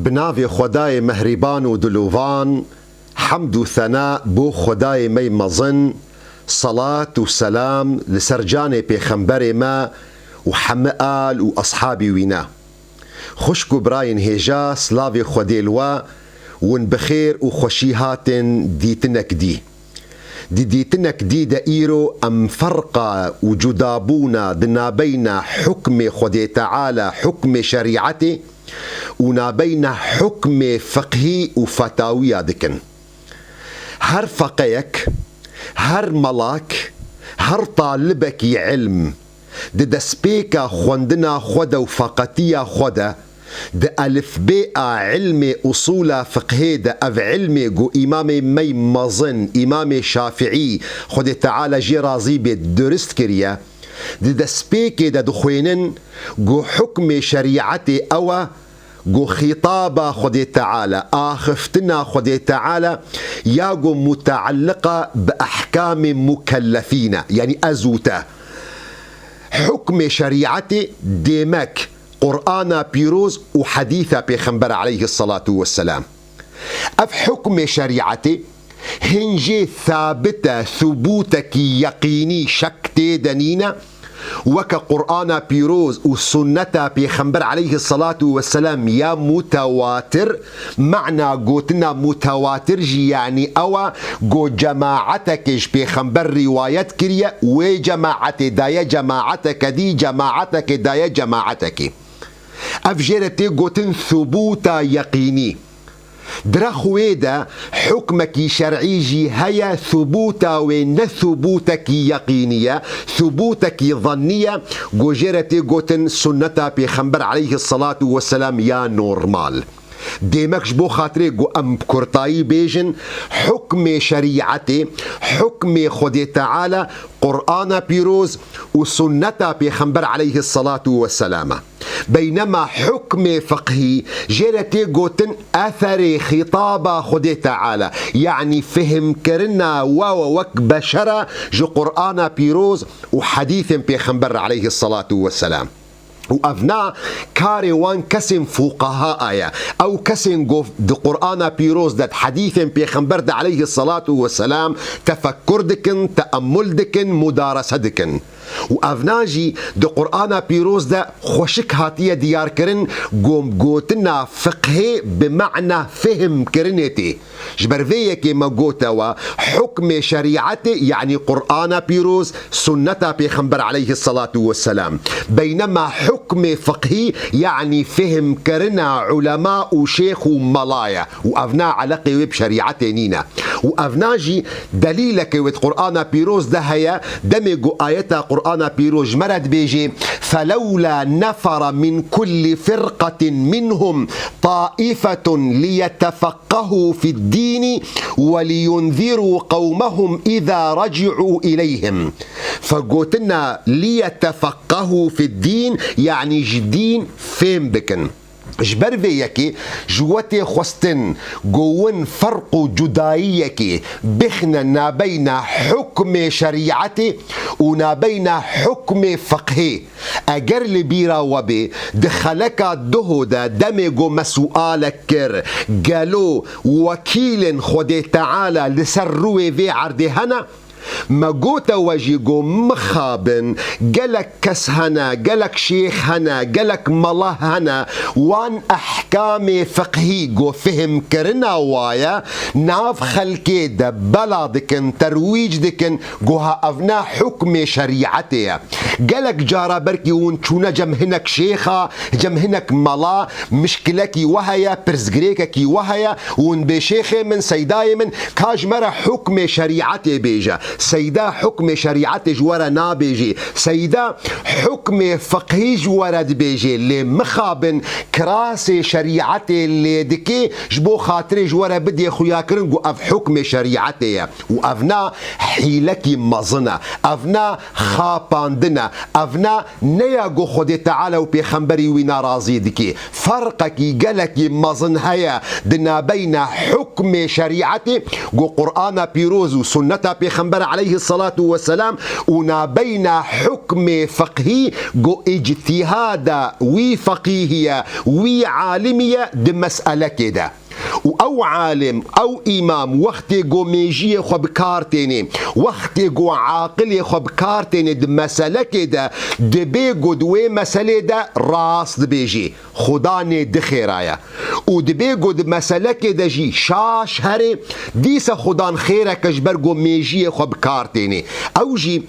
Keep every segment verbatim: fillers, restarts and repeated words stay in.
Bi navê Xwedayê mehrîban û dilovan, hemd û sena bo Xwedayê me yê mezin, selat û selam li ser canê pêxemberê me û heme al û eshabî wî ne. Xwişk û birayên hêja, silavê Xwedê li we, win bi xêr û xweşî hatin dîtinek dî. Di dîtinek dî de îro em ferqa û cudabûna di nabeyna hukmê Xwedê Teala, hukmê şerîetê û nabeyna hukmê fiqhî û fetawiya dikin. Her feqeyek, her melak, her talibekî ilm di destpêka xwendina xwe de û feqetiya xwe de, di elifbêa ilmê usûla fiqhê de, ev ilmê ku îmamê me yê mezin, îmamê Şafiî, Xwedê Teala jê razî bê, durist kiriye, di destpêkê de dixwênin ku hukmê şerîetê ew e, ku xîtaba Xwedê Teala, axiftina Xwedê Teala ya ku muteelliqa bi ehkamê mukellefî ne, yanî ez û te. Hukmê şerîetê dêmek Qur'ana pîroz û hedîsa Pêxember aleyhisselatu vesselam. Ev hukmê şerîetê hin jê sabit e, subûtekî yeqînî, şek tê de nîne, weke Qur'ana pîroz û sunneta Pêxember aleyhisselatu vesselam ya mutewatir. Mana gotina mutewatir jî yanî ew e ku cemaetekê ji Pêxember rîwayet kiriye, wê cemaetê daye cemaeteke dî, cemaetekê daye cemaetekê. Ev jê re tê gotin subûta yeqînî. Di rex wê de hukmekî şer'î jî heye, subûta wê ne subûtekî yeqînî ye, subûtekî zannî ye, ku jê re tê gotin sunneta Pêxember aleyhisselatu vesselam ya normal. Dêmek ji bo xatirê ku em bi kurtayî bêjin, hukmê şerîetê, hukmê Xwedê Teala, Qur'ana pîroz û sunneta Pêxember aleyhisselatu vesselam e. Beynema hukmê fiqhî jê re tê gotin eserê xîtaba Xwedê Teala, yanî fihmkirina we we wek beşer e ji Qur'ana pîroz û hedîsên Pêxember aleyhisselatu vesselam. Û ev na karê wan kesên fuqaha ye. Ew kesên ku di Qur'ana pîroz de, di hedîsên Pêxember de aleyhisselatu vesselam tefekkur dikin, teemmul dikin, mudarese dikin. Û ev na jî di Qur'ana pîroz de xweşik hatiye diyarkirin, ku gotina fiqhê bi mana fihmkirinê tê. Ji ber vê yekê me gote we, hukmê şerîetê, yanî Qur'ana pîroz, sunneta Pêxember aleyhisselatu vesselam. Beynema hukmê fiqhî, yanî fihmkirina ulema û şêx û mela ye. Û ev na eleqê wê bi şerîetê nîne. Û ev na jî delîleke wê di Qur'ana pîroz de heye, demê ku ayeta Qur'ana pîroz ji me re dibêje, فلولا نفر من كل فرقة منهم طائفة ليتفقهوا في الدين ولينذروا قومهم إذا رجعوا إليهم. Fegotina ليتفقهوا في الدين, yanî ji dîn fêm bikin. Ji ber vê yekê ji we tê xwestin ku win ferq û cudayiyekê bixine nabeyna hukmê şerîetê û nabeyna hukmê fiqhê. Eger li bîra we bê, di xeleka duho de demê ku me sualek kir, gelo wekîlên Xwedê Teala li ser rûyê vê erdê hene? Me gote we jî ku mixabin, gelek kes hene, gelek şêx hene, gelek mela hene, wan ehkamê fiqhî ku fihmkirina wa ye, nav xelkê de bela dikin, terwîc dikin, ku ha ev ne hukmê şerîetê ye. Gelek cara belkî hûn çûne cem hinek şêxa, cem hinek mela, mişkilekî we heye, pirsgirêkekî we heye, hûn bê şêxê min, seydayê min, ka ji me re hukmê şerîetê bêje. Seyda hukmê şerîetê ji we re nabêjê. Seyda hukmê fiqhî ji we re dibêjê. Lê mixabin kirasê şerîetê lê dikê, ji bo xatirê ji we re bidê xuyakirin ku ev hukmê şerîetê ye. Û ev na hîlekî mezin e. Ev na xapandin e. Ev na ne ya ku Xwedê Teala û Pêxemberî wî narazî dikê. Ferqekî gelekî mezin heye di nabeyna hukmê şerîetê ku Qur'ana pîroz û sunneta Pêxember aleyhissalatu vesselam û nabeyna hukmê fiqhî ku îctîhada wî feqîhî ye, wî alimî ye di meselekê de. Û ew alim, ew îmam wextê ku mêjiyê xwe bi kar tênê, wextê ku aqilê xwe bi kar tênê di meselekê de, dibê ku di wê meselê de rast dibêjê. Xudanê di xêra ye. Û dibê ku di meselekê de jî şaş herê, dîsa Xudan xêreke ji ber ku mêjiyê xwe bi kar tênê. Ew jî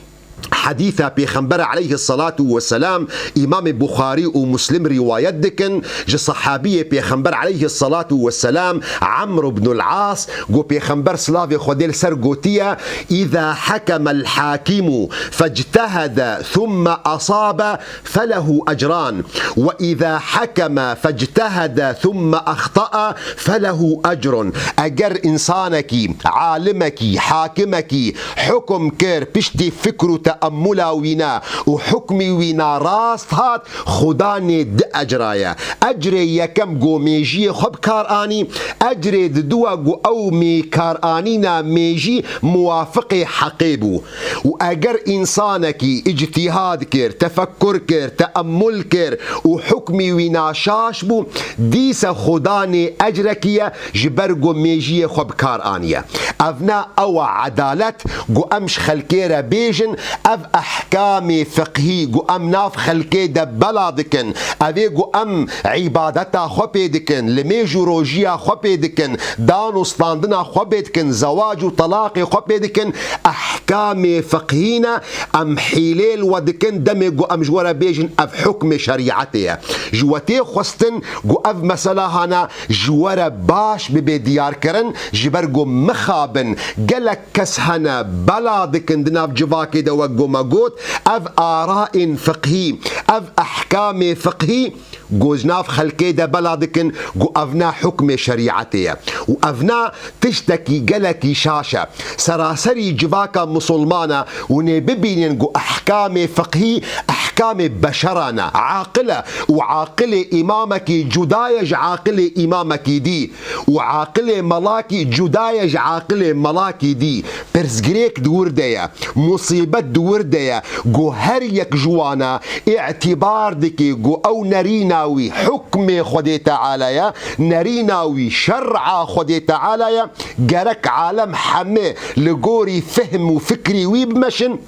hedîsa Pêxember aleyhissalatu vesselam, Îmamê Buxarî û Muslim rîwayet dikin, ji sehabiyê Pêxember aleyhissalatu vesselam, Amr ibnul As, ku Pêxember silavê Xwedê li ser gotiye, "Îza hekemel hakimu fectehede thumme asabe, felehu ecran, ve îza hekeme fectehede thumme axta'a, felehu ecrun." Eger însanekî, alimekî, hakimekî hukum kir, piştî fikr û teemmula wî ne û hukmî wî narast hat, Xudanê di ecra ye. Ecrê yekem ku mêjiyê xwe bi kar anî, ecrê diduwa ku ew mê-, karanîna mêjî muwafiqê heqê bû. Û eger însanekî îctîhad kir, tefekkur kir, teemmul kir û hukmî wî naşaş bû, dîsa Xudanê ecrekî ye ji ber ku mêjiyê xwe bi kar aniye. Ev ne ew e edalet ku em ji xelkê re bêjin, ev ehkamê fiqhî ku em nav xelkê de bela dikin, ev ê ku em îbadeta xwe pê dikin, li mêj û rojiya xwe pê dikin, dan û standina xwe pê dikin, zewac û telaqê xwe pê dikin, ehkamê fiqhî ne, em hîlê li we dikin, demê ku em ji we re bêjin ev hukmê şerîetê ye. Ji we tê xwestin ku ev mesela hana ji we re baş bibe diyarkirin, ji ber ku mixabin gelek kes hene bela dikin di nav civakê de, wek ku me got, ev arayên fiqhî, ev ehkamê fiqhî, ku ji nav xelkê de bela dikin ku ev ne hukmê şerîetê ye û ev ne tiştekî gelekî şaş e. Seraserî civaka misilmana hûn ê bibînin ku ehkamê fiqhî ehkamê beşera ne, aqil e û aqilê îmamekî cuda ye ji aqilê îmamekî dî û aqilê melakî cuda ye ji aqilê melakî dî. Pirsgirêk di wir de ye, musîbet di wir de ye ku her yek ji wana îtîbar dike ku ew nerîna wî hukmê Xwedê Teala ye, nerîna wî şer'a Xwedê Teala ye, gerek alem heme li gorî fehm û fikrî wî bimeşin.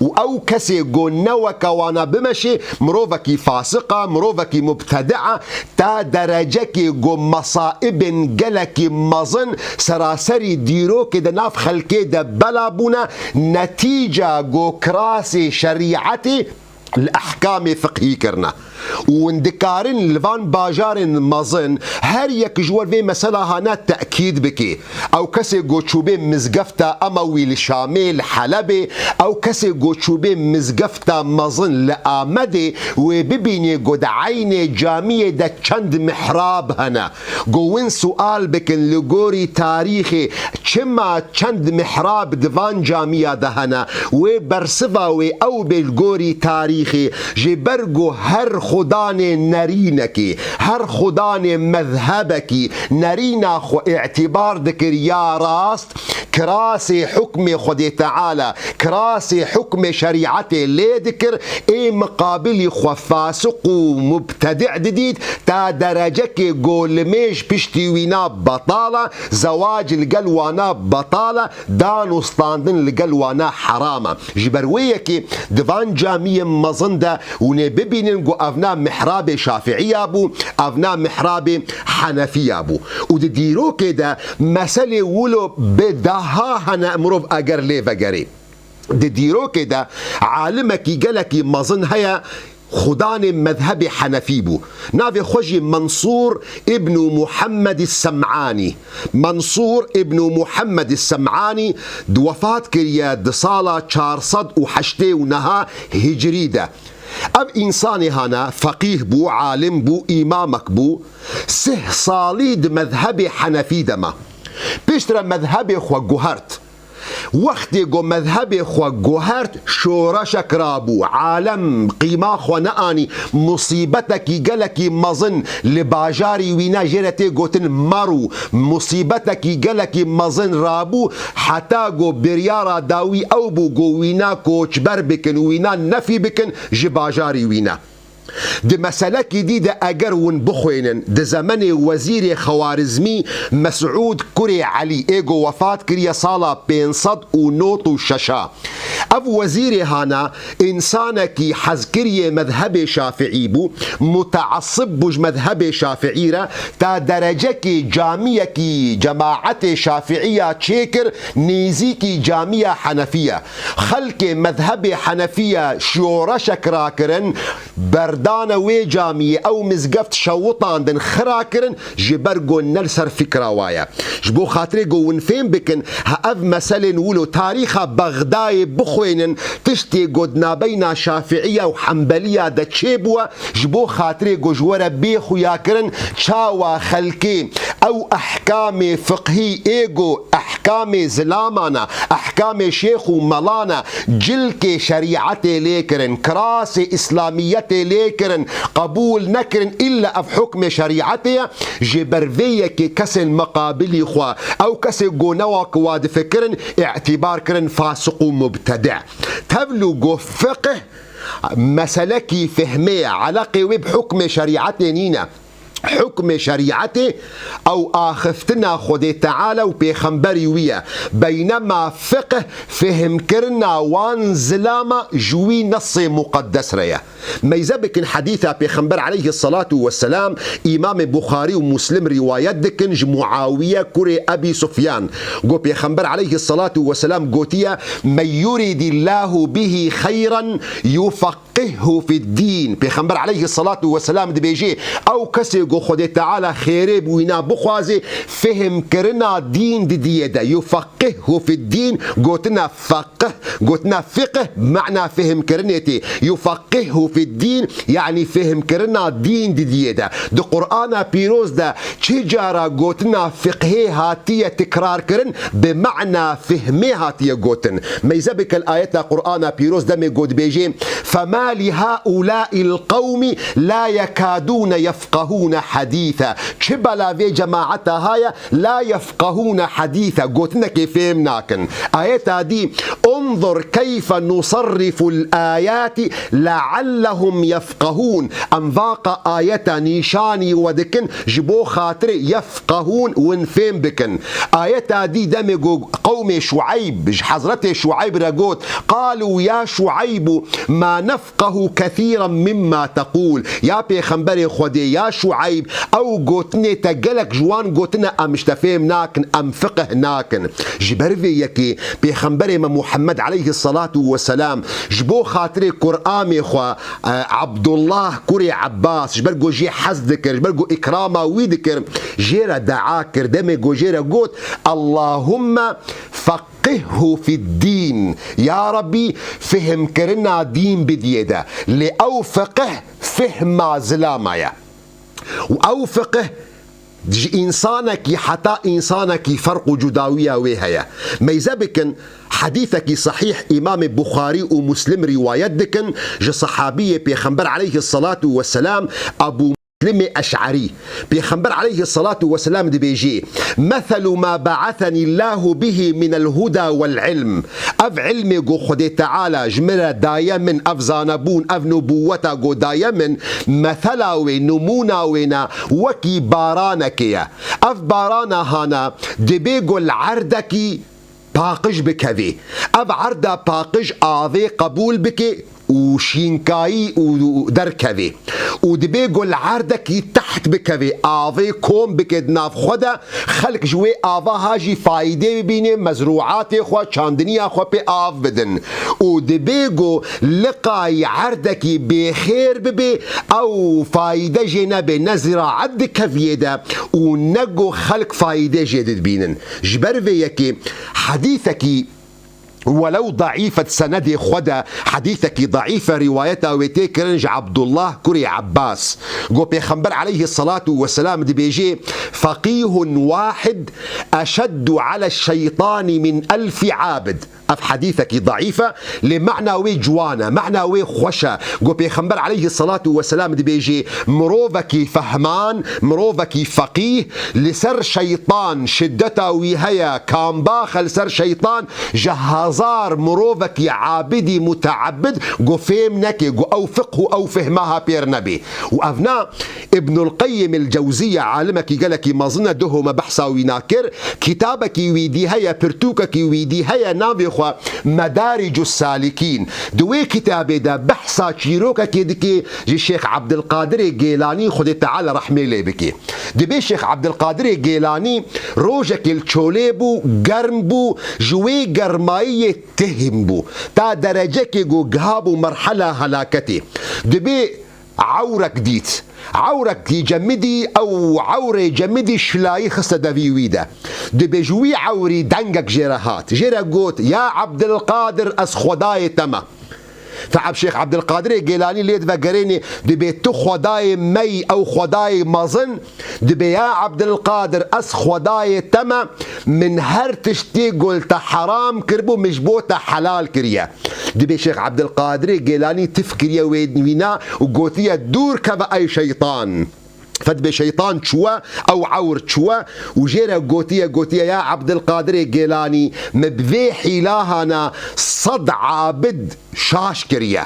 Û ew kesê ku ne weke wana bimeşê, mirovekî fasiq e, mirovekî mubtedi e, ta derecekê ku mesaibên gelekî mezin seraserî dîrokê de nav xelkê de bela bûne, netîca ku kirasê şerîetê li ehkamê fiqhî kirine. Û hûn dikarin li van bajarên mezin her yek ji we vê mesela hane tekîd bike. Ew kesê ku çûbê mizgefta Emewî li Şamê, li Helebê, ew kesê ku çûbê mizgefta mezin li Amedê, wê bibînê ku di eynê camiyê de çend mihrab hene. Ku win sual bikin li gorî tarîxê çima çend mihrab di van camiya de hene, wê bersiva wê ew bê li gorî tarîxê, ji ber ku her xudanê nerînekî, her xudanê mezhebekî nerîna xwe îtîbar dikir ya rast, kirasê hukmê Xwedê Teala, kirasê hukmê şerîetê lê dikir, ê miqabilî xwe fasiq û mubtedi didît, ta derecekê ku limêj piştî wîna betal e, zewac li gel wana betal e, dan û standin li gel wana heram e. Ji ber wê yekê di van camiyên mezin de hûn ê bibînin ku ev na mihrabê Şafiiya bû, ev na mihrabê Henefiya bû. Û di dîrokê de meselê wilo bi daha hene mirov eger lê vegerê. Di dîrokê de alimekî gelekî mezin heye, xudanê mezhebê Henefî bû. Navê xwe jî Mensûr îbnû Muhemmedî Sem'anî. Mensûr îbnû Muhemmedî Sem'anî di wefat kiriye di sala çar sed û heştê û neha Hicrî de. Ev însanê hana feqîh bû, alim bû, îmamek bû. Sih salî di mezhebê Henefî de ma. Piştre mezhebê xwe guhert. Wextê ku mezhebê xwe guhert, şoreşek rabû, alem qîma xwe neanî, musîbetekî gelekî mezin li bajarî wîna jê re tê gotin Maru, musîbetekî gelekî mezin rabû, heta ku biryara dawî ew bû ku wîna koçber bikin, wîna nefî bikin ji bajarî wîna. Di meselekî dî de eger hûn bixwênin, di zemenê wezîrê Xewarizmî Mesûd kurê Elî ê ku wefat kiriye sala pênc sed û nod û şeş a. Ev wezîrê hana, însanekî hezkiriyê mezhebê Şafiî bû, muteasib bû ji mezhebê Şafiî re, ta derecekê camiyekî cemaetê Şafiiya çêkir nêzîkî camiya Henefiye. Xelkê mezhebê Henefiye şoreşek rakirin, berdane wê camiyê, ew mizgeft şewitandin, xira kirin, ji ber ku ne li ser fikra wa ye. Ji bo xatirê ku hûn fêm bikin, ha ev meselên wilo tarîxa Bexdayê bixwênin, tiştê ku di nabeyna Şafiiya û Hembeliya de çêbûye, ji bo xatirê ku ji we re bê xuyakirin, çawa xelkê ew ehkamê fiqhî ê ku ehkamê zilamana, ehkamê şêx û melana, cilkê şerîetê lê kirin, kirasê îslamiyetê lê kirin, qebûl nekirin, îlla ev hukmê şerîetê ye, ji ber vê yekê kesên miqabilî xwe, ew kesê ku ne wa ku wa difikirin, îtîbar kirin fasiq û mubtedi. Tevlû ku fiqh meselekî fehmê ye, eleqê wê bi hukmê şerîetê nîne. Hukmê şerîetê ew axiftina Xwedê Teala û pêxemberî wî ye. Beynema fiqh fehmkirina wan zilama ji wî nesê muqeddes re ye. Meyze bikin hedîsa Pêxember aleyhisselatu vesselam, Îmamê Buxarî û Muslim rîwayet dikin ji Muawiye kurê Ebî Sufyan. Got Pêxember aleyhisselatu vesselam gotiye, "Men yuridillahu bihi xeyran yufeqqihhu fiddîn." Pêxember aleyhisselatu vesselam dibêje, ew kesê ku Xwedê Teala xêrê bi wîna bixwaze, fehmkirina dîn didiyê de. Yufeqqihhu fiddîn, gotina feqih, gotina fiqh, mana fehmkirinê tê. Yufeqqihhu fiddîn, yanî fehmkirina dîn didiyê de. Di Qur'ana Pîroz de çi cara gotina fiqhê hatiye tikrar kirin, bi mana fehmê hatiye gotin. Meyze bike li ayeta Qur'ana Pîroz demê ku dibêje, "Fema li haulâil qewmi la yekadûne yefqehûne hedîse." Çi bela vê cemaeta haya, "La yefqehûne hedîse", gotinekê fêm nakin. Ayeta dî, "Unzur keyfe nusarriful ayati leallehum yefqehûn." Em vaqa ayeta nîşanî we dikin, ji bo xatirê yefqehûn, win fêm bikin. Ayeta dî demê ku qewmê Şueyb, ji Hezretê Şueyb re got, "Qalû ya Şueybu ma nefqehu kethîran mimma teqûl." Ya Pêxemberê Xwedê, ya Şueyb, ew gotinê te gelek ji wan gotine em ji te fêm nakin, em fiqh nakin. Ji ber vê yekê Pêxemberê me Muhammed aleyhisselatu vesselam ji bo xatirê kuramê xwe, e, Abdullah kurê Abbas, ji ber ku jê hez dikir, ji ber ku îkrama wî dikir, jê re dua kir. Demê ku jê re got, "Allahumme feqqihhu fiddîn." Ya Rabbî, fehmkirina dîn bidiyê de. Lê ew fiqh fehma zilama ye. Û ew fiqh ji însanekî heta însanekî ferq û cudawiya wê heye. Meyze bikin, hedîsekî sehîh Îmamê Buxarî û Muslim rîwayet dikin, ji sehabiyê Pêxember aleyhisselatu vesselam Ebû Muslimê Eş'erî. Pêxember aleyhisselatu vesselam dibêjê, "Meselu ma ba'asenî Allahu bihi minel huda vel ilm." Ev ilmê ku Xwedê Teala ji min re daye min, ev zanebûn, ev nubûweta ku daye min, mesela wê, nimûna wê ne, wekî baranekê ye. Ev barana hana dibê ku li erdekî paqij bikevê. Ev erda paqij avê qebûl bike û şînkayî û derkevê. Û dibê ku li erdekî teht bikevê, avê kom bike di nav xwe de, xelk ji wê ava ha jî fayde bibîne, mezrûatê xwe, çandiniya xwe pê av bidin. Û dibê ku liqayî erdekî bêxêr bibe, ew fayde jê nebe, ne ziraet dikeviyê de û ne ku xelk fayde jê dibînin. Ji ber vê yekê hedîsekî Welew daîfet senedê xwe de hedîsekî daîfe rîwayeta wê tê kirin ji Abdullah kurê Abbas. Go Pêxember aleyhisselatu vesselam dibêjê, "Feqîhun wahid eşeddu ale şeytani min elfi abid." Ev hedîsekî daîf e, lê mehna wê ciwan e, mehna wê xweş e. Go Pêxember aleyhisselatu vesselam dibêjê, mirovekî fehman, mirovekî feqîh, li ser şeytan şiddeta wî heye, kambax e li ser şeytan, ji hezar mirovekî abidî muteabid go fêm neke, go ew fiqh û ew fehma ha pêr nebe. Û ev na Ibnul Qeyyim el Cewziye, alimekî gelekî mezin e, duho me behsa wî nakir, kitabekî wî dî heye, pirtûkekî wî dî heye, navê xwe Medaricus Salikîn. Di wê kitabê de behsa çîrokekê dike ji Şêx Abdilqadirê Gêlanî, Xwedê Teala rehmê lê bike. Dibê Şêx Abdilqadirê Gêlanî rojekê li çolê bû, germ bû, ji wê germayiyê tihim bû. Ta derecekê ku giha bû merhela helaketê. Dibê ewrek dît. Ewrek dî cemidî, ew ewrê cemidî şilayî xiste devî wî de. Dibê ji wî ewrî dengek jê re hat. Jê re got, "Ya Abdilqadir, ez Xwedayê te me." Te'eb Şêx Abdilqadirê Gêlanî lê divegerênê, dibê tu Xwedayê me yî, ew Xwedayê mezin, dibê ya Abdilqadir, ez Xwedayê te me, min her tiştê ku li te heram kiribû, min ji bo te helal kiriye. Dibê Şêx Abdilqadirê Gêlanî tif kiriye wê wîna û gotiye, "Dûr keve ey şeytan." Fedibê şeytan çûwe, ew ewr çûwe û jê re gotiye, gotiye, "Ya Abdilqadirê Gêlanî, me bi vê hîlahana sed abid şaş kiriye."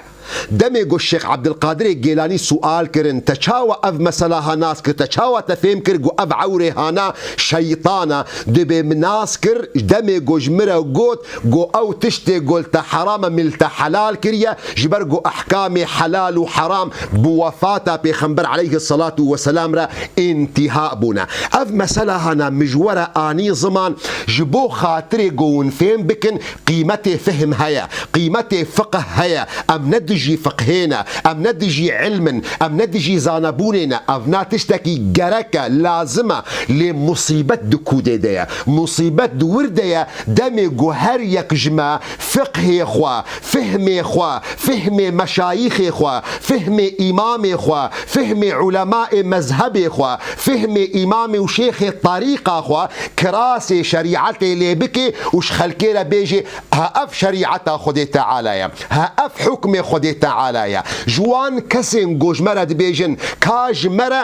Demê ku Şêx Abdilqadirê Gêlanî sual kirin, "Te çawa ev mesela ha nas kir? Te çawa te fêm kir ku ev ewrê hana şeytan e?" Dibê min nas kir, demê ku ji min re got, Go ew tiştê ku li te heram e, min li te helal kiriye, ji ber ku ehkamê helal û heram bi wefata Pêxember aleyhisselatu vesselam re întiha bûne. Ev mesela hana min ji we re anî ziman, ji bo xatirê ku hûn fêm bikin, qîmetê fihm heye, qîmetê fiqh heye. Em ne dijî fiqhê ne, em ne dijî ilm in, em ne dijî zanebûnê ne. Ev na tiştekî gerek e, lazim e, lê musîbet di kûdê de ye. Musîbet di wir de ye, Demê ku her yek ji me fiqhê xwe, fihmê xwe, fihmê meşayîxê xwe, fihmê îmamê xwe, fihmê ulemaê mezhebê xwe, fihmê îmamê û şêxê terîqa xwe, kirasê şerîetê lê bike û ji xelkê re bêje, ha ev şerîeta Xwedê Teala ye, ha ev hukmê Xwedê Teala ye. Ji wan kesên ku ji me re dibêjin, ka ji me re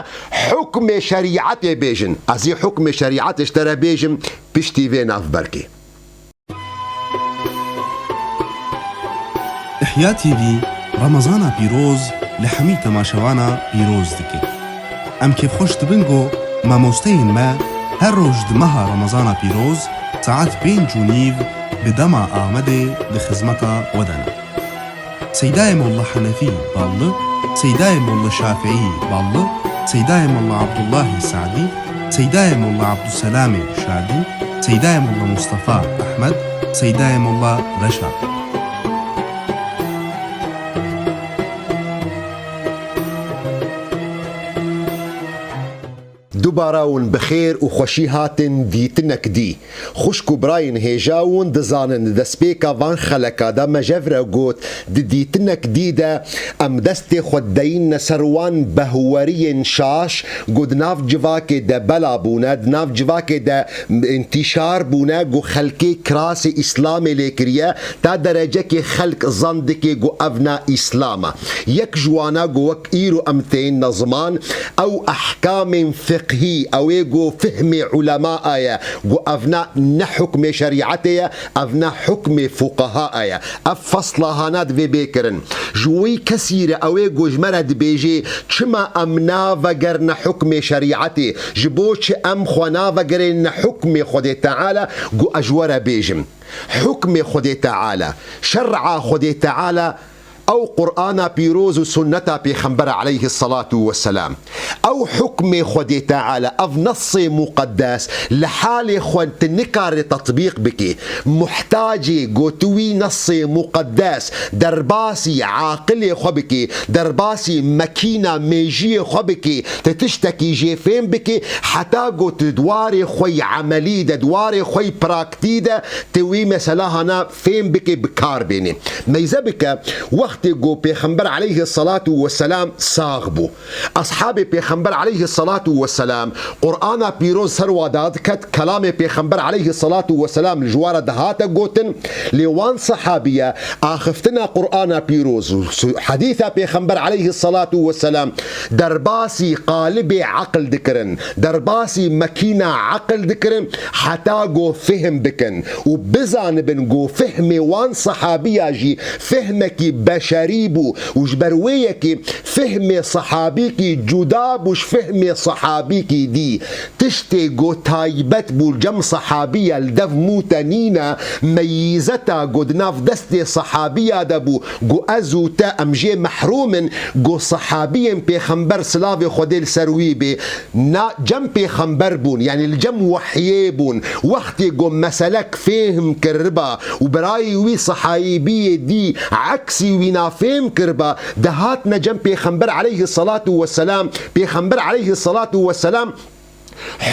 hukmê şerîetê bêjin. Ez ê hukmê şerîetê ji te re bêjim, piştî vê navberkê. Ihya T V Remezana pîroz li hemî temaşevana pîroz dike. Em kêfxweş dibin ku mamosteyên me her roj di meha Remezana pîroz saet pênc û nîv bi dema Amedê di xizmeta we de ne. Seydayê Molla Henefî Ballı, Seydayê Molla Şafîî Ballı, Seydayê Molla Abdullahî Sadî, Seydayê Molla Abdulselamê Şadî, Seydayê Molla Mustafa Ehmed, Seydayê Molla Reşa. Dubara hûn bi xêr û xweşî hatin dîtinek dî. Xwişk û birayên hêja hûn dizanin, di destpêka van xeleka de me ji hev re got, di dîtinek dî de em destê xwe dideyîne ser wan behweriyên şaş ku di nav civakê de bela bûne, di nav civakê de întîşar bûne, ku xelkê kirasê Îslamê lê kiriye, ta derecekê xelk zan dike ku ev na Îslam e. Yek ji wana ku wek îro em têne ziman, ew ehkamên fiqhî, ew ê ku fihmê ulema ye, ku ev na ne hukmê şerîetê ye, ev na hukmê fuqeha ye. Ev fesla hana divê bê kirin. Ji wî kesî re ew ê ku ji me re dibêjê, çima em navegerine hukmê şerîetê? Ji bo çi em xwe navegerêne hukmê Xwedê Teala? Ku ez ji we re bêjim. Hukmê Xwedê Teala, şer'a Xwedê Teala, Ew Qur'ana pîroz û sunneta Pêxembera aleyhisselatu vesselam, ew hukmê Xwedê Teala, ev nesê muqeddes li halê xwe tu nikarê tetbîq bikî. Muhtacê ku tu wî nesê muqeddes derbasî aqilê xwe bikî, derbasî mekîna mêjiyê xwe bikî, tu tiştekî jê fêm bikî, heta ku tu di warê xwe yî emelî de, di warê xwe yî praktî de, tu wî mesela hana fêm bikî, bi kar bênî. Meyze bike, wextê ku Pêxember aleyhisselatu vesselam sax bû, Ashabê Pêxember aleyhisselatu vesselam Qur'ana pîroz ser wa dadiket, kelamê Pêxember aleyhisselatu vesselam li ji wa re dihate gotin, lê wan sehabiye axiftina Qur'ana pîroz û su-, hedîsa Pêxember aleyhisselatu vesselam derbasî qalibê eqil dikirin, derbasî mekîna eqil dikirin, heta ku fihim bikin û bizanibin ku fihmê wan sehabiya jî fihmekî beşerî bû û ji ber wê yekê fihmê sehabîkî cuda bû ji fihmê sehabîkî dî. Tiştê ku taybet bû cem sehabiya li dev mû te nîne, meyîzeta ku di nav destê sehabiya de bû, ku ez û te em jê mehrûm in, ku sehabiyên Pêxember silavê Xwedê li ser wî bê, na cem Pêxember bûn, yanî li cem wehyê bûn. Wextê ku meselek fêhm kiriba û birayî wî sehabiyê dî eksî wî nafêm kiriba, dihatine cem Pêxember aleyhisselatu vesselam, Pêxember aleyhisselatu vesselam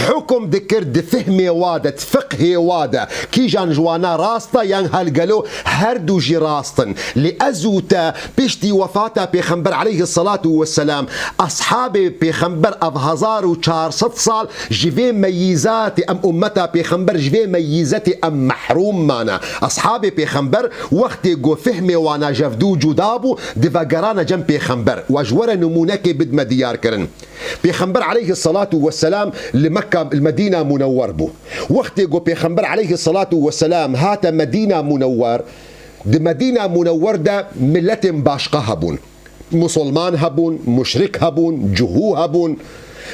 hukum dikir di fihmê wa de, di fiqhê wa de, kîjan ji wana rast e yan hal gelo her du jî rast in. Lê ez û te piştî wefata Pêxember aleyhisselatu vesselam, ashabê Pêxember ev hezar û çar sed sal ji vê meyîzatê, em ummeta Pêxember ji vê meyîzetê em mehrûm mane. Ashabê Pêxember wextê ku fihmê wana ji ev du cuda bû, divegerane cem Pêxember. Wa ji we re nimûnekê bidime diyar kirin. Pêxember aleyhisselatu vesselam li Mekka, li Medîna Munewwer bû. Wextê ku Pêxember aleyhisselatu vesselam hate Medîna Munewwer, di Medîna Munewwer de miletên başqa hebûn. Musulman hebûn, muşrik hebûn, cuhû hebûn.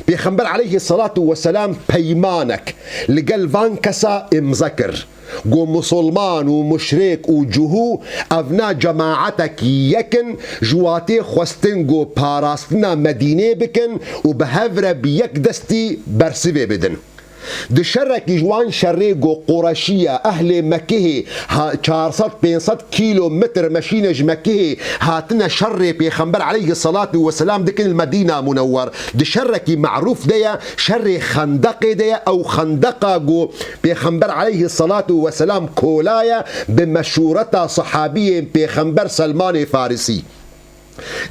Pêxember aleyhisselatu vesselam peymanek li gel van kesa îmze kir. Ku musulman û muşrik û cuhû, evna cemaetek yek in, ji watê xwestin ku parastina Medînê bikin û bi hev re bi yek destî bersivê bidin. Di şerekî ji wan şerê ku Qureşiya ehlê Mekihê ha-, çar sed pênc sed kîlometr meşîne ji Mekihê hatine şerê Pêxember aleyhisselatu vesselam dikin li Medîna Munewwer. Di şerekî merûf de ye, şerê Xendeqê de ye. Ew Xendeqa ku Pêxember aleyhisselatu vesselam kolaye bi meşûreta sehabiyên Pêxember Selmanê Farisî.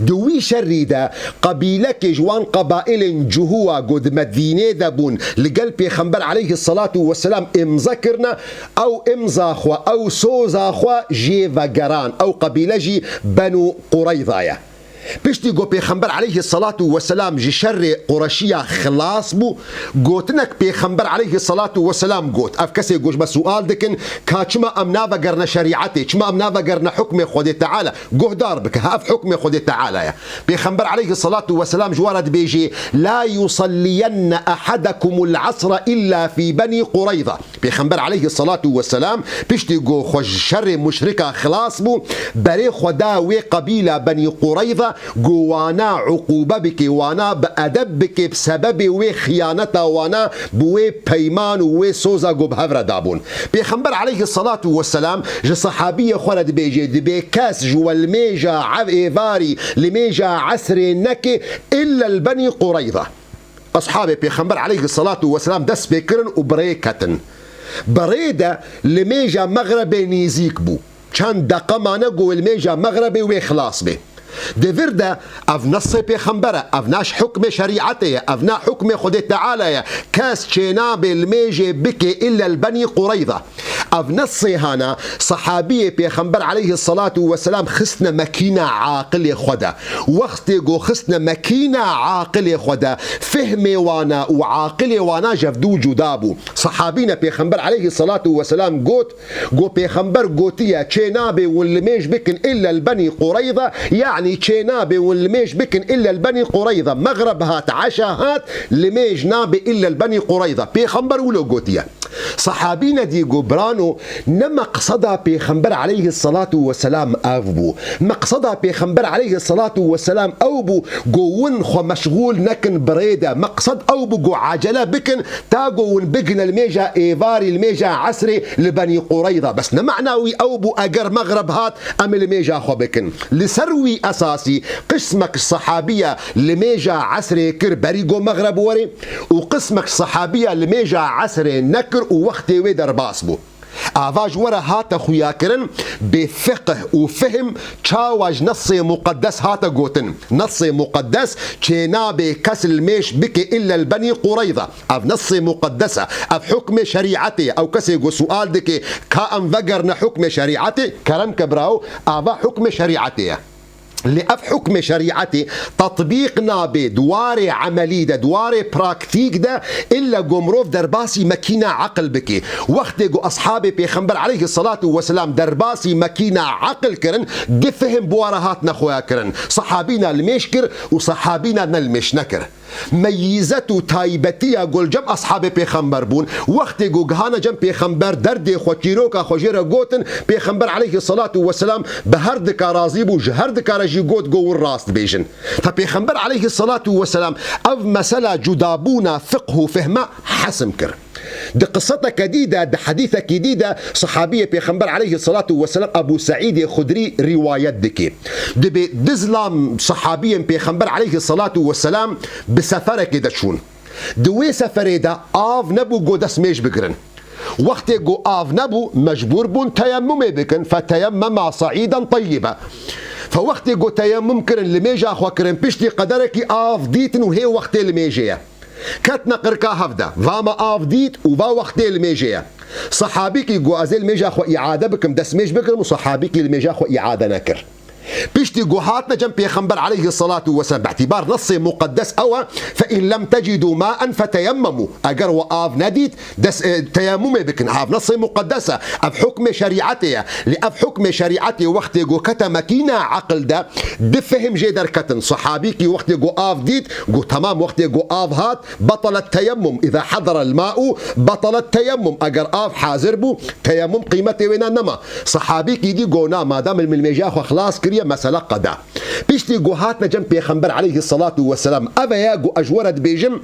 Di wî şerî de qebîlekê ji wan qebaîlên cuhûwa ku di Medînê de bûn li gel Pêxember aleyhisselatu vesselam îmze kirine, ew îmza xwe, ew soza xwe jê vegeran. Ew qebîle jî Benû Qureyza ye. Piştî ku Pêxember aleyhisselatu vesselam ji şerê Qureşiya xilas bû, gotinek Pêxember aleyhisselatu vesselam got, ev kesê ku ji me sual dikin, ka çima em navegerine şerîetê, çima em navegerine hukmê Xwedê Teala, guhdar bike, ha ev hukmê Xwedê Teala ye. Pêxember aleyhisselatu vesselam ji we re dibêjê, "La yusalliyenne ahadekumul asra illa fî Benî Qureyza." Pêxember aleyhisselatu vesselam piştî ku xwe ji şerê muşrika xilas bû, berê xwe da wê qebîla Benî Qureyza ku wana uqûbe bike, wana bi edeb bike, bi sebebê wê xiyaneta wana bi wê peyman û wê soza ku bi hev re dabûn. Pêxember aleyhisselatu vesselam ji sehabiyê xwe re dibêje, dibê kes ji we limêja ev êvarî, limêja esrê neke illa li Benî Qureyza. Ashabê Pêxember aleyhisselatu vesselam dest pê kirin û bi rê ketin. Bi rê de limêja mexrebê nêzîk bû. Çend deqe mane ku limêja mexrebê wê xilas bê. Di vir de ev nesê Pêxember e, ev na ji hukmê şerîetê ye, ev na hukmê Xwedê Teala ye. Kes çênabe limêjê bike illa li Benî Qureyza. Ev nesê hana sehabiyê Pêxember aleyhisselatu vesselam xistine mekîna aqilê xwe de. Wextê ku xistine mekîna aqilê xwe de, fihmê wana û aqilê wana ji ev du cuda bû. Sehabîne Pêxember aleyhisselatu vesselam got, ku Pêxember gotiye, çênabe hûn limêj bikin illa li Benî Qureyza, yanî çênabe hûn limêj bikin illa li Benî Qureyza. Mexreb hat, eşa hat, limêj nabe illa li Benî Qureyza. Pêxember wilo gotiye. Sehabîne dî got, birano, Ne meqseda Pêxember aleyhisselatu vesselam ev bû. Meqseda Pêxember aleyhisselatu vesselam ew bû, go win xwe meşgûl nekin bi rê de. Meqsed ew bû, go acele bikin, ta go win bigine li mêja êvarî, li mêja esrê li Benî Qureyza. Bes ne mena wî ew bû, eger mexreb hat, em ê li mêja xwe bikin. Li ser wî esasî, qismek sehabiya li mêja esrê kir berî go mexreb were û qismek sehabiya li mêja esrê nekir û wextê wê derbas bû. Ava ji we re hate xuyakirin, bê fiqh û fihim çawa ji Nessê Muqeddes hate gotin. Nessê Muqeddes çênabê kes li mêj bike illa li Benî Qureyza. Ev Nessê Muqeddes e. Ev hukmê şerîetê ye. Ew kesê ku sual dike, ka em vegerine hukmê şerîetê, kerem ke birawo, ava hukmê şerîetê ye. Lê ev hukmê şerîetê tetbîq nabe di warê emelî de, di warê praktîk de, illa ku mirov derbasî mekîna eqil bike. Wextê ku eshabê Pêxember aleyhisselatu vesselam derbasî mekîna eqil kirin, di fihim bi we re hatine xuyakirin. Sehabîna li mêj kir û sehabîna ne li mêj nekir. Meyîzet û taybetiya ku li cem eshabê Pêxember bûn, wextê ku gihane cem Pêxember, derdê xwe, çîroka xwe jê re gotin, Pêxember aleyhisselatu vesselam bi her dika razî bû, ji her dika re jî got, go win rast dibêjin. Te Pêxember aleyhisselatu vesselam ev mesela cudabûna fiqh û fihme hesim kir. Di qiseteke dî de, di hedîsekî dî de, sehabiyê Pêxember aleyhisselatu vesselam Ebû Seîdê Xudrî rîwayet dike. Dibê du zilam sehabiyên Pêxember aleyhisselatu vesselam bi seferekê de çûn. Di wê seferê de av nebû go dest mêj bigirin. Wextê go av nebû, mecbûr bûn teyemmumê bikin. Feteyemmema saîden teyyibe. Fe wextê go teyemmum kirin, li mêja xwe kirin, piştî qederekî av dîtin û hê wextê li mêjê ye. Ketine qirka hev de, va me av dît û va wextê li mêjê ye. Sehabîkî got, ez ê li mêja xwe îade bikim, destmêj bikim û sehabîkî li mêja xwe îade nekir. Piştî ku hatine cem Pêxember aleyhisselatu vesselam, bi îtîbar Nessê Muqeddes ew e, fe in lem tecidû maen feteyemmemû. Eger we av nedît, dest, e, teyemmumê bikin. Ev Nessê Muqeddes e, ev hukmê şerîetê ye. Lê ev hukmê şerîetê wextê ku kete mekîna eqil de, di fihim jê derketin. Sehabîkî wextê ku av dît, got, temam, wextê ku av hat, betalet teyemmum. Îza hadarel ma'u, betalet teyemmum. Eger av hazir bû, teyemmum qîmetê wê ne nema. Sehabîkî dî got, na, madem min mêja xwe xilas kiriye, mesele qeda. Piştî got, hatine cem Pêxember aleyhisselatu vesselam. Ev e ya got, ez ji we re dibêjim,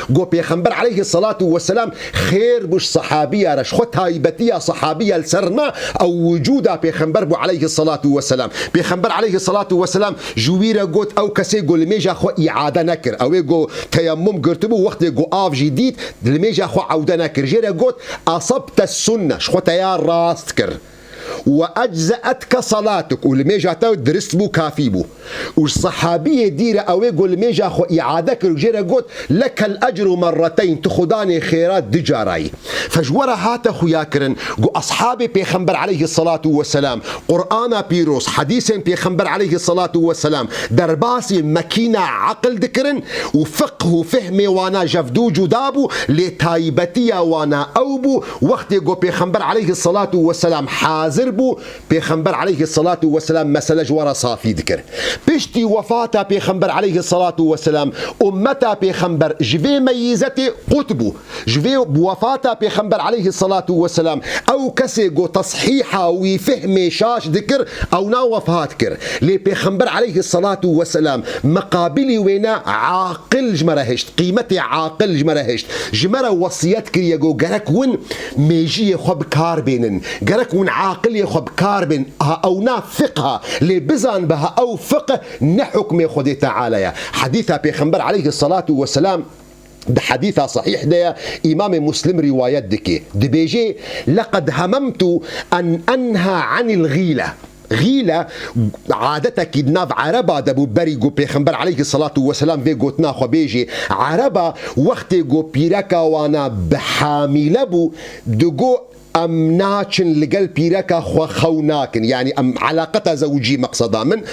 got, Pêxember aleyhisselatu vesselam xêr bû ji sehabiya re, ji xwe taybetiya sehabiya li ser na, ew wicûda Pêxember bû aleyhisselatu vesselam. Pêxember aleyhisselatu vesselam ji wî re got, ew kesê got li mêja xwe îade nekir. Ew ê got teyemmum girtibû, wextê got av jî dît, li mêja xwe ewde nekir. Jê re got, asabte sunne, ji xwe te ya rast kir. Ve eczeetka salatuk, û li mêja te dirist bû, kafî bû. Û ji sehabiyê dî re ew ê got li mêja xwe îade kir û jê re got, lekel ecru merreteyn, tu xudanê xêra du carayî. Fe ji we re hate xuya kirin, got eshabê Pêxember aleyhisselatu vesselam, Qur'ana pîroz, hedîsên Pêxember aleyhisselatu vesselam derbasî mekîna eqil dikirin û fiqh û fihmê wana jevdû cuda bû, lê taybetiya wana ew bû, wextê got Pêxember aleyhisselatu vesselam hazir bû, Pêxember aleyhisselatu vesselam mesele ji we re safî dikir. Piştî wefata Pêxember aleyhisselatu vesselam, ummeta Pêxember ji vê meyîzetê qut bû. Ji vê wefata Pêxember aleyhisselatu vesselam, ew kesê got teshîha wî fihmê şaş dikir, ew na wefat kir. Lê Pêxember aleyhisselatu vesselam meqabilî wê ne aqil ji me re hişt, qîmetê aqil ji me re hişt. Ji me re wesiyet kiriye, got gerek win mêjiyê xwe bi kar bênin. Gerek win aqilê xwe bi kar bên. Ha ew na fiqh a, lê bizan be ha ew fiqh ne hukmê Xwedê Teala ye. Hedîsa Pêxember aleyhisselatu vesselam di hedîsa sahîh de ye, Îmamê Muslim rîwayet dike. Dibêje, leqed hememtu en enha anil gîle. Gîle adetekî di nav Ereba de bû, berî ku Pêxember aleyhisselatu vesselam vê gotina xwe bêjê. Ereba wextê ku pîreka wana bi hamîle bû, digo, em naçin li gel pîreka xwe xew nakin. Yanî em elaqeta zewcî meqseda min.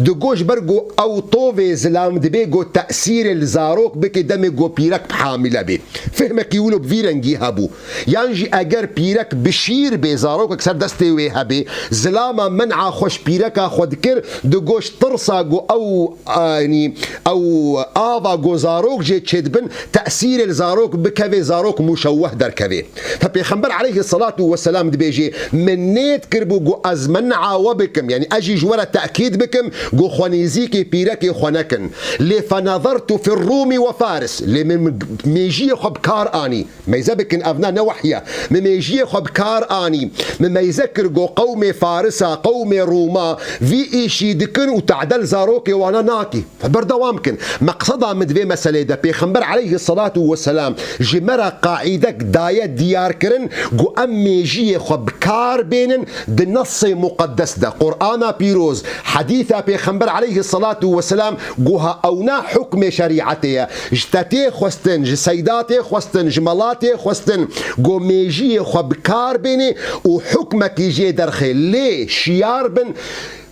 Digo ji ber ku ew tovê zilam dibe ku tesîrê li zarok bike demê ku pîrek bi hamîle bê. Fihmekî wilo bi vî rengî hebû. Yan jî eger pîrek bi şîr bê, zarokek ser destê wê hebê, zilama men'a xwe ji pîreka xwe dikir, digo ji tirsa ku ew, yanî ew ava ku zarok jê çêdibin, tesîrê li zarok bikeve, zarok muşewweh derkeve. Te Pêxember aleyhisselatu Aleyhissalatu vesselam dibêje, min nêt kiribû ku ez men'a we bikim, yanî ez jî ji we re tekîd bikim ku xwenîzîkê pîrekê xwe nekin. Lê فنظرت في الروم وفارس. Lê min mêjiyê xwe bi kar anî. Meyze bikin, ev ne, ne wehy e. Min mêjiyê xwe bi kar anî. Min meyze kir ku qewmê Farisa, qewmê Rûma vî îşî dikin û tadel zarokê wana nakî. Berdewam kin. Meqseda min di vê meselê de, Pêxember aleyhissalatu vesselam ji me re qaîdek daye diyar kirin ku em mêjiyê xwe bi kar bênin di nesê muqeddes de. Qur'ana pîroz, hedîsa Pêxember aleyhissalatu vesselam, guha ewna hukmê şerîetê ye. Ji te tê xwestin, ji seyda tê xwestin, ji mela tê xwestin ku mêjiyê xwe bi kar bênê û hukmekî jê derxê. Lê şiyar bin,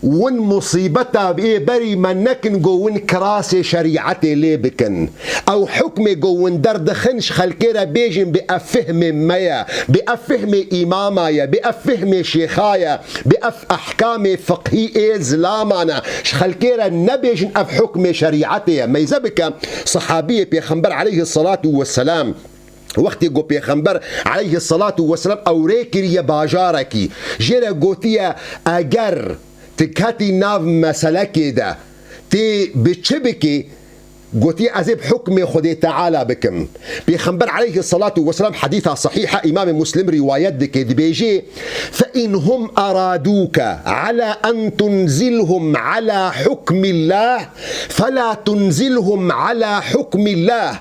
win musîbeta ê berî me nekin ku win kirasê şerîetê lê bikin. Ew hukmê ku win derdixin ji xelkê re bêjin, bê ev fihmê me ye, bê ev fihmê îmama ye, bê ev fihmê şêxa ye, bê ev ehkamê fiqhî ê zilaman e. Ji xelkê re nebêjin ev hukmê şerîetê ye. Meyze bike, sahabiyê Pêxember aleyhissalatu vesselam, wextê ku Pêxember aleyhissalatu vesselam ew rê kiriye bajarekî, jê re gotiye, eger tu ketî nav meselekê de, tê bi çi bikê? Gotiye, ez ê bi hukmê Xwedê Teala bikim. Pêxember aleyhissalatu vesselam, hedîsa sahîh e, Îmamê Muslim rîwayet dike, dibêje, فإن هم أرادوك على أن تنزلهم على حكم الله فلا تنزلهم على حكم الله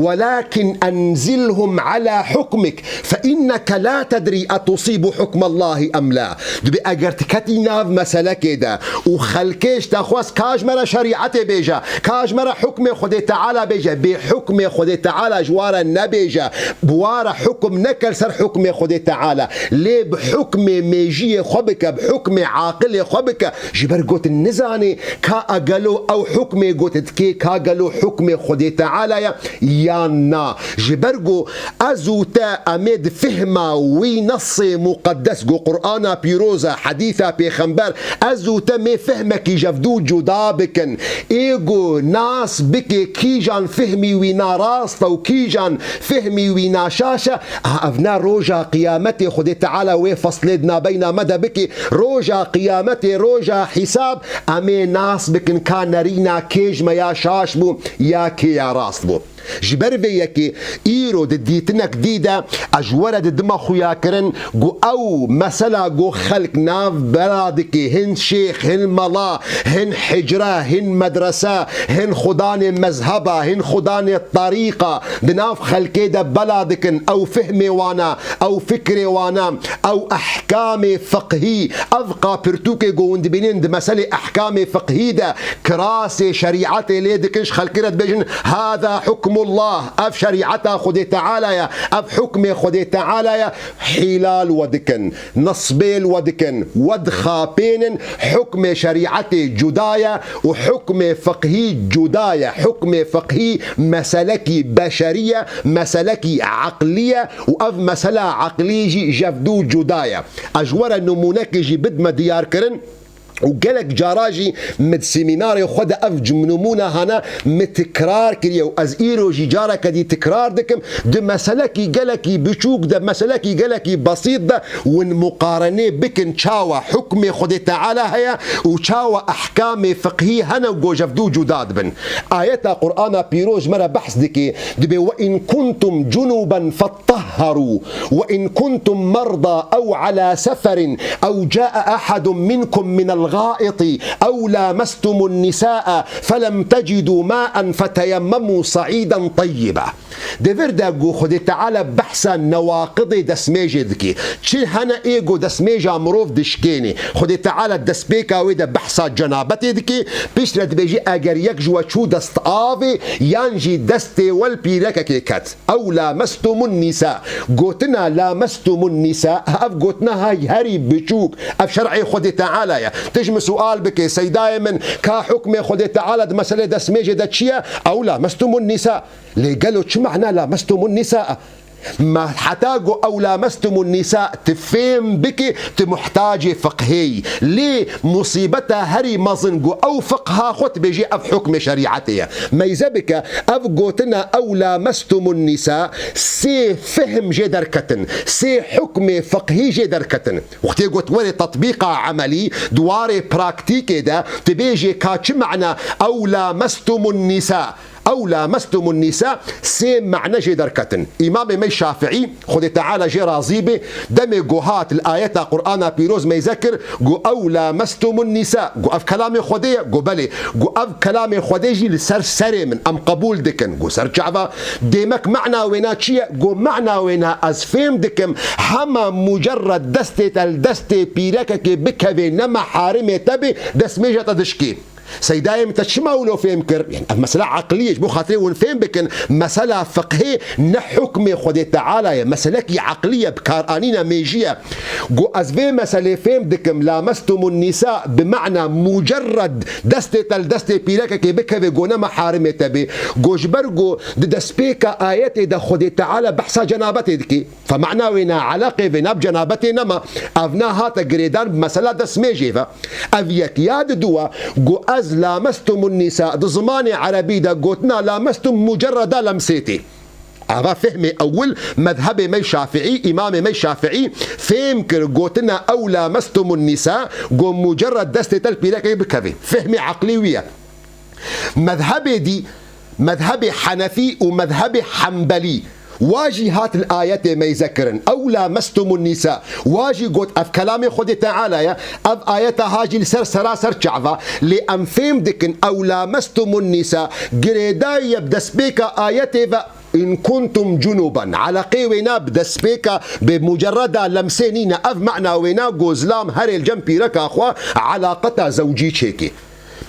ولكن أنزلهم على حكمك فإنك لا تدري أتصيب حكم الله أم لا. Dibê eger tu ketî nav meselekê de û xelkê ji te xwest ka ji me re şerîetê bêje, ka ji me re hukmê Xwedê Teala bêje, bê hukmê Xwedê Teala ji wa re nebêje, bi wa re hukum neke li ser hukmê Xwedê Teala. Lê bi hukmê mêjiyê xwe bike, bi hukmê aqilê xwe bike, ji ber ku tu nizanî ka a gelo ew hukmê ku tu dikê, ka gelo hukmê Xwedê Teala ye yan na. Ji ber ku ez û te em ê di fihma wî nesê muqeddes ku Qur'ana pîroz e, hedîsa Pêxember, ez û te mê fihmekî jevdû cuda bikin. Ê ku nas bikê kîjan fihmî wî narast e û kîjan fihmî wî naşaş e, a ev ne roja qiyametê Xwedê Teala wê feslê di nabeyna me de bikê. Roja qiyametê, roja hîsab, em ê nas bikin ka nerîna kê ji me ya şaş bû, ya kê ya rast bû. Ji ber vê yekê îro di dîtinek dî de ez ji we re didim xuyakirin ku ew mesela ku xelk nav bela dikê, hin şêx, hin mela, hin hicre, hin medrese, hin xudanê mezheba, hin xudanê terîqa di nav xelkê de bela dikin, ew fihmê wan e, ew fikrê wan e, ew ehkamê fiqhî, ev qapirtûkê ku hûn dibînin di meselê ehkamê fiqhî de kirasê şerîetê lê dikin, ji xelkê re dibêjin, هذا حكم الله, ev şerîeta Xwedê Teala ye, ev hukmê Xwedê Teala ye, hîlal we dikin, nisbêl we dikin, we dixapênin, hukmê şerîetê cuda ye û hukmê fiqhî cuda ye. Hukmê fiqhî meselekî beşerî ye, meselekî eqlî ye û ev mesela eqlî jî jevdû cuda ye. Ez ji we re nimûnekê jî bidime diyarkirin. Û gelek cara jî min di semînarê xwe de ev cim-, nimûne hane min tikrar kiriye û ez îro jî careke dî tikrar dikim, di meselekî gelekî biçûk de, meselekî gelekî besît de win muqarenê bikin çawa hukmê Xwedê Teala heye û çawa ehkamê fiqhî hene û gojevdû cuda dibin. Ayeta Qur'ana pîroz ji me re behs dike, dibê, وإن كنتم جنبا فاطهروا وإن كنتم مرضى أو على سفر أو جاء أحد منكم من الغائط أو لامستم النساء فلم تجدوا ماء فتيمموا صعيدا طيبا. Di vir de ku Xwedê Teala behsa newaqidê destmêjê dike. Çi hene ê ku destmêja mirov dişkênê. Xwedê Teala destpêka wê de behsa cenabetê dike. Piştre dibêjî, eger yek ji we çû dest avê yan jî destê we li pîrekekê ket. Ew لامستم النساء. Gotina لامستم النساء, ev gotina hay herî biçûk. Ev şer'ê Xwedê Teala ye. Tu ji min sual bike, seydayê min, ka hukmê Xwedê Teala di meselê destmêjê de çi ye? Ew لامستم النساء. Lê gelo çi mehna لامستم النساء? Me heta got ew lamestumun nisa, tu fêm bikî, tu muhtacê fiqhê yî. Lê musîbeta herî mezin got ew fiqha xwe tu bêjî ev hukmê şerîetê ye. Meyze bike, ev gotina ew lamestumun nisa, sê fihm jê derketin, sê hukmê fiqhî jê derketin. Wextê got werê tatbîqa emelî, di warê praktîkê de, tu bêjê ka çi mana ew lamestumun nisa. Ew lamestumun nisa, sê mane jê derketin. Îmamê me Şafiî, Xwedê Teala jê razî be, demê ku hat li ayeta Qur'ana pîroz meyze kir, got ew lamestumun nisa, got ev kelamê Xwedê ye, got belê, got ev kelamê Xwedê jî li ser serê min, em qebûl dikin, got ser çava, dêmek mana wêna çi ye, got mana wêna ez fêm dikim, hema mucerred destê te li destê pîrekekê bikevê ne meharimê te bê, destmêja te dişkê. Seydayê min te çima wilo fêm kir? Yani ev mesela eqlî ye, ji bo xatirê hûn fêm bikin. Mesela fiqhê ne hukmê Xwedê Teala ye. Meselekî eqlî ye, bikaranîna mêjî ye. Got ez vê meselê fêm dikim, lamestumun nisa bi mana mucerred destê te li destê pîrekekê bikeve, got ne meharimê te bê. Got ji ber got di destpêka ayetê de Xwedê Teala behsa cenabetê dikê. Fe mana wêna eleqê vêna bi cenabetê nema. Ev nehate girêdan bi mesela destmêjê ve. Ev yek ya diduwa, got ez lamestumun nisa, di zimanê erebî de gotina lamestum mucerreda lemsê tê. Ava fehmê ewil, mezhebê me Şafiî, îmamê me Şafiî fêm kir gotina ew lamestumun nisa, got mucerred destê te li pîrekê bikevê. Fehmê eqlî wî ye. Mezhebê dî, mezhebê Henefî û mezhebê Henbelî, wa jî hat li ayetê meyze kirin. Ew lamestumun nisa. Wa jî got ev kelamê Xwedê Teala ye. Ev ayeta ha jî li ser seraser çava. Lê em fêm dikin ew lamestumun nisa girêdayî ye bi destpêka ayetê ve. In kuntum cunuban. Eleqê wêna bi destpêka, bi mucerreda lemsê nîne. Ev mana wêna got zilam herê li cem pîreka xwe elaqeta zewcî çêkê.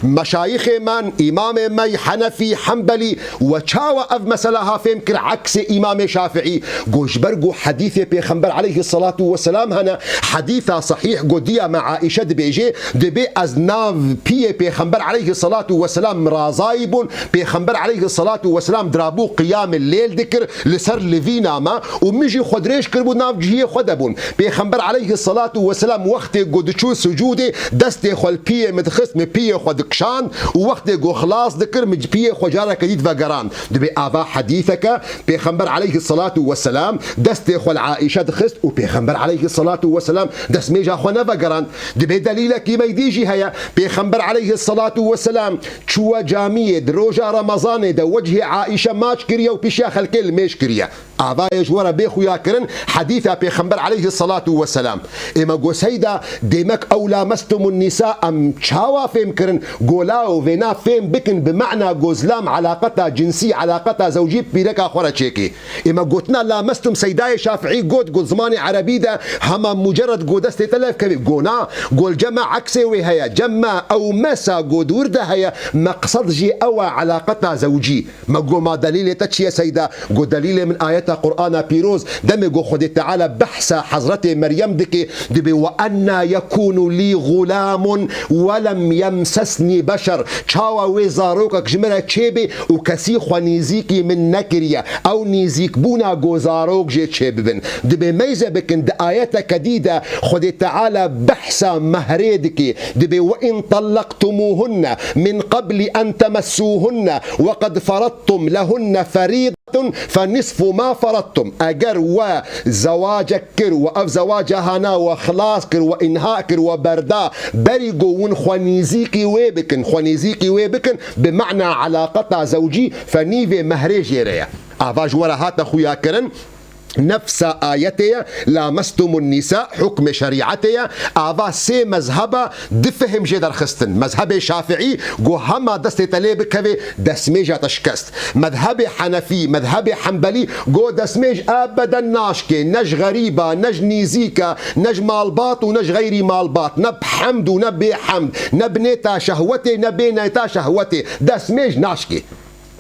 Meşayixê me, îmamê me Henefî, Henbelî, we çawa ev mesela ha fêm kir, eksê îmamê Şafiî? Got ji ber ku hedîfê Pêxember aleyhisselatu vesselam hene, hedîfa sahîh ku diya me Aîşe dibêje, dibê ez nav piyê Pêxember aleyhisselatu vesselam mirazayî bûn, Pêxember aleyhisselatu vesselam dirabû qiyamê lêl dikir, li ser livîna me û min jî xwe dirêj kiribû nav cihiyê xwe de bûn. Pêxember aleyhisselatu vesselam wextê ku diçû sucûdê, destê xwe li piyê min dixist, min piyê xwe dikişand û wextê ku xilas dikir, min piyê xwe careke dî divegerand. Dibê ava hedîfeke, Pêxember aleyhisselatu vesselam destê xwe li Aîşe dixist û Pêxember aleyhisselatu vesselam destmêja xwe nevegerand. Dibê delîlekî me dî jî heye. Pêxember aleyhisselatu vesselam çûye camiyê, di roja Remezanê de wecihê Aîşe maç kiriye û pişiya xelkê limêj kiriye. Ava ye ji we re bê xuyakirin hedîfa Pêxember aleyhisselatu vesselam. Ê me got Seyda, dêmek ew lamestumun nisa em çawa fêm kirin? Got la û vêna fêm bikin bi mana got zilam elaqeta cinsî, elaqeta zewcî bi pîreka xwe re çêkê. Ê me gotina lamestum Seydayê Şafiî got, got zimanê erebî de hema mucerred got destê te levkevê. Got na, got li cem me eksê wê heye. Cem me ew mesa got di wir de heye. Meqsed jî ew e elaqeta zewcî. Me got ma delîlê te çi ye Seyda? Got delîlê min ayeta Qur'ana pîroz. Demê got Xwedê Teala behsa Hezretê Meryem dike, dibê, "Ve enna yekûnu lî xulâmun ve lem yemsesnî beşer." Çawa wê zarokek ji min re çêbê û kesî xwe nîzîkî min nekiriye. Ew nîzîkbûna got zarok jê çêbibin. Dibê meyze bikin di ayeteke dî de Xwedê Teala behsa mehrê dike. Dibê, "Ve in tallaqtumuhunne min qabli en temessûhunne ve qed feradtum lehunne ferîdatun fe nisfu ma feradtum." Eger we zewacek kir, we ev zewaca hana we xilas kir, we înha kir, we berda, berî ku hûn xwe nîzîkî wê bikin, xwe nîzîkî wê bikin, bi mana elaqeta zewcî, fe nîvê mehrê jê re ye. Ava ji we re hate xuyakirin. Nefsa ayetê ye, lamestumun nîsa, hukmê şerîetê ye, ava sê mezheba di fihim jê derxistin. Mezhebê Şafiî got hema destê te lê bikevê, destmêja te şikest. Mezhebê Henefî, mezhebê Henbelî got destmêj ebeden naşkê, ne ji xerîba, ne ji nîzîka, ne ji malbat û ne ji xeyrî malbat, ne bi hemd û ne bê hemd, ne bi nêta şehwetê, ne bê nêta şehwetê, destmêj naşkê.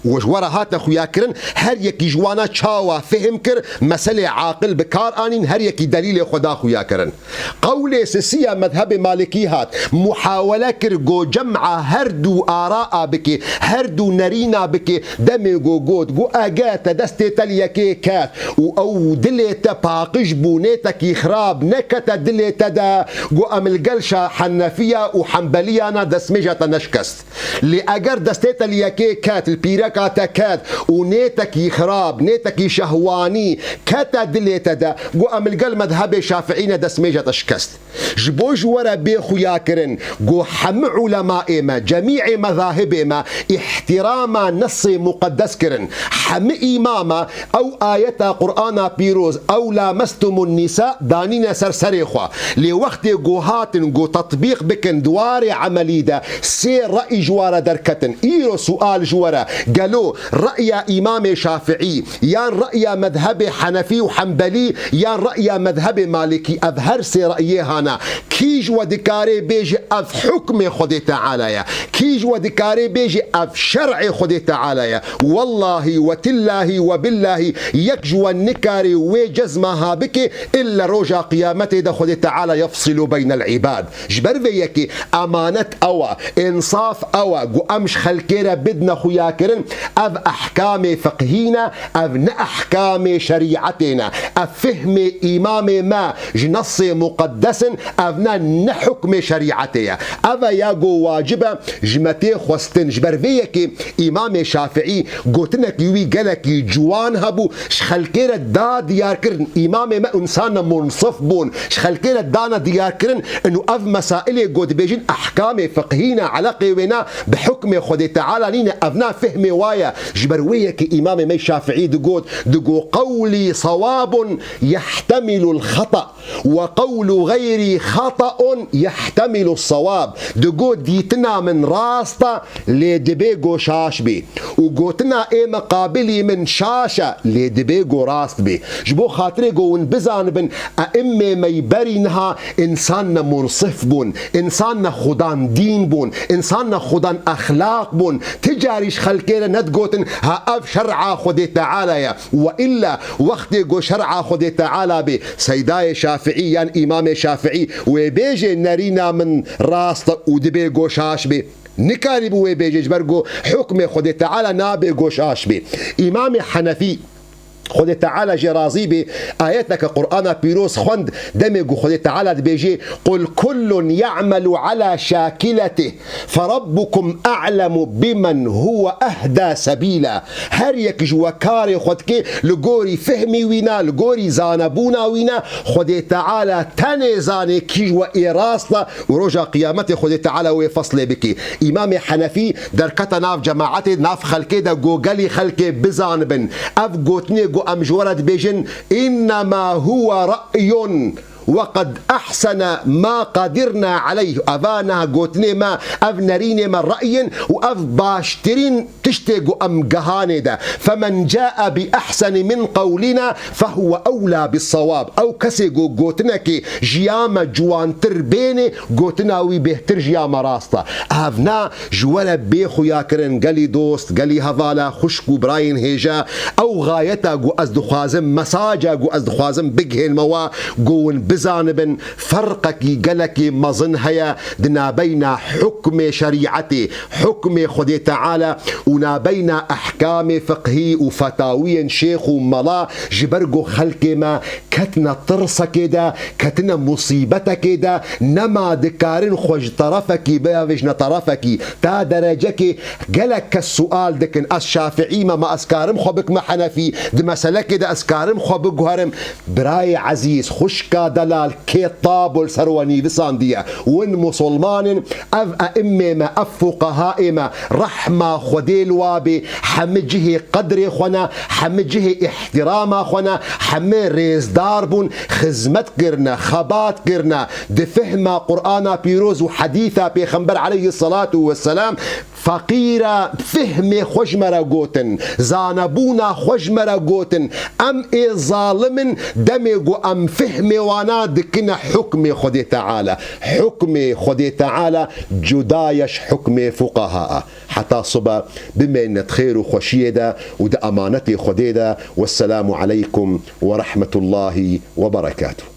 û ji we re hate xuyakirin, her yekî ji wana çawa fihim kir, meselê aqil bi kar anîn, her yekî delîlê xwe da xuyakirin. Qewlê sisiya mezhebê Malikî hat, muhawele kir go cem'a her du ara'a bike, her du nerîna bike, demê go got, go eger te destê te li yekê ket û ew dilê te paqij bû, nêtekî xirab nekete dilê te de, go em li gel şa Henefiya û Hembeliyana destmêja te neşkest. Lê eger destê te li yekê ket, li pîreka te ket û nêtekî xirab, nêtekî şehwanî kete dilê te de, go em li gel mezhebê Şafiî ne destmêja te şikest. Ji bo ji we re bê xuya kirin, go hemû ulemaê me, cemîê mezahibê me îhtîrama nesê muqeddes kirin. Hemû îmama ew ayeta Qur'ana pîroz, ew lamestumun nîsa, danîne ser serê xwe. Lê wextê go hatin, go tetbîq bikin di warê emelî de, sê re'y ji we re derketin. Îro sual ji we re, gelo re'ya Îmamê Şafiî, yan re'ya mezhebê Henefî û Hembelî, yan re'ya mezhebê Malikî, ev her sê re'yê hana. Kî ji we dikarê bêje ev hukmê Xwedê Teala ye? Kî ji we dikarê bêje ev şer'ê Xwedê Teala ye? Wellahî we tillahî we billahî yek ji we nikarê wê cezma ha bike, illa roja qiyametê de Xwedê Teala yefsilu beynel îbad. Ji ber vê yekê emanet ew e, însaf ew e, ku em ji xelkê re bidine xuyakirin, ev ehkamê fiqhî ne, ev ne ehkamê şerîetê ne. Ev fihmê îmamê me ji nesê muqeddes in, ev ne, ne hukmê şerîetê ye. Ev e ya ku wacib e ji me tê xwestin. Ji ber vê yekê Îmamê Şafiî gotinekî wî gelekî ciwan hebû, ji xelkê re da diyarkirin. Îmamê me însanne munsif bûn, ji xelkê re dane diyarkirin, inu ev mesailê ku dibêjin ehkamê fiqhî ne, eleqê wê ne bi hukmê Xwedê Teala nîne, ev ne fihmê wa ye. Ji ber wê yekê Îmamê me Şafiî digot, digo, "Qewlî sewabun yehtemilul xeta." "Ve qewlu xeyrî xeta'un yehtemilu sewab." Digo dîtina min rast e, lê dibê go şaş bê. Û gotina ê miqabilî min şaş e, lê dibê go rast bê. Ji bo xatirê go hûn bizanibin, e'immê me yî berî niha însan ne munsif bûn, însan ne xudan dîn bûn, însan ne xudan exlaq bûn. Ti carî ji xelkê re nedigotin, ha ev şer'a Xwedê Teala ye. Ve illa wextê go şer'a Xwedê Teala bê, Seydayê Şafiî yan Îmamê Şafiî wê bêjê nerîna min rast e û dibê go şaş bê. Nikarîbû wê bêjê, ji ber go hukmê Xwedê Teala nabê go şaş bê. Îmamê Henefî, Xwedê Teala jê razî bê, ayeteke Qur'ana pîroz xwend, demê ku Xwedê Teala dibêjê, "Qul kullun ya'melu ala şakiletih." "Ferabbukum a'lemu bimen huve ehda sebîla." Her yek ji we karê xwe dike li gorî fehmî wî ne, li gorî zanebûna wî ne. Xwedê Teala tenê zanê kî ji we ê rast e û roja qiyametê Xwedê Teala wê feslê bike. Îmamê Henefî derkete nav cemaetê, nav xelkê de, go gelî xelkê bizanibin. Ev gotinê go em ji we re dibêjin, "Innema huve ra'yun." "Ve qed ehsene ma qadirna aleyh." Eva niha gotinê me, ev nerînê me, re'y in û ev baştirîn tiştê ku em gehanê de. "Femen cae bi ehseni min qewlina fehuve ewla bis sewab." Ew kesê ku gotinekê ji ya me ciwantir bênê, gotina wî bêhtir ji ya me rast e. Ev ne ji we re bê xuya kirin, gelî dost, gelî hevala, xwişk û birayên hêja. Ew xayeta ku ez dixwazim, mesaja ku ez dixwazim bigihênme we, ku hûn bizanibin, ferqekî gelekî mezin heye di nabeyna hukmê şerîetê, hukmê Xwedê Teala û nabeyna ehkamê fiqhî û fetawiyên şêx û mela, ji ber ku xelkê me ketine tirsekê de, ketine musîbetekê de, nema dikarin xwe ji terefekî biyavêjine terefekî. Ta derecekê gelek kes sual dikin, "Ez Şafiî me, ma ez karim xwe bikime Henefî? Di meselekê de ez karim xwe biguherim?" Birayê ezîz, xwişka delal, kê tabul ser we nivîsandiye. Win musulman in, ev e'immê me, ev fuqehaê me, rehma Xwedê li wa bê, hemî cihê qedrê xwe ne, hemî cihê îhtîrama xwe ne, hemî rêzdar bûn, xizmet kirine, xebat kirine, di fehma Qur'ana pîroz û hedîsa Pêxember aleyhisselatu vesselam, feqîra fihmê xwe ji me re gotin, zanebûna xwe ji me re gotin. Em ê zalim in, demê ku em fihmê wana dikine hukmê Xwedê Teala. Hukmê Xwedê Teala cuda ye ji hukmê fuqaha. Heta sibe bimêne di xêr û xweşiyê de û di emanetê Xwedê de. Wesselamu aleykum ve rahmetullahi ve berekatuh.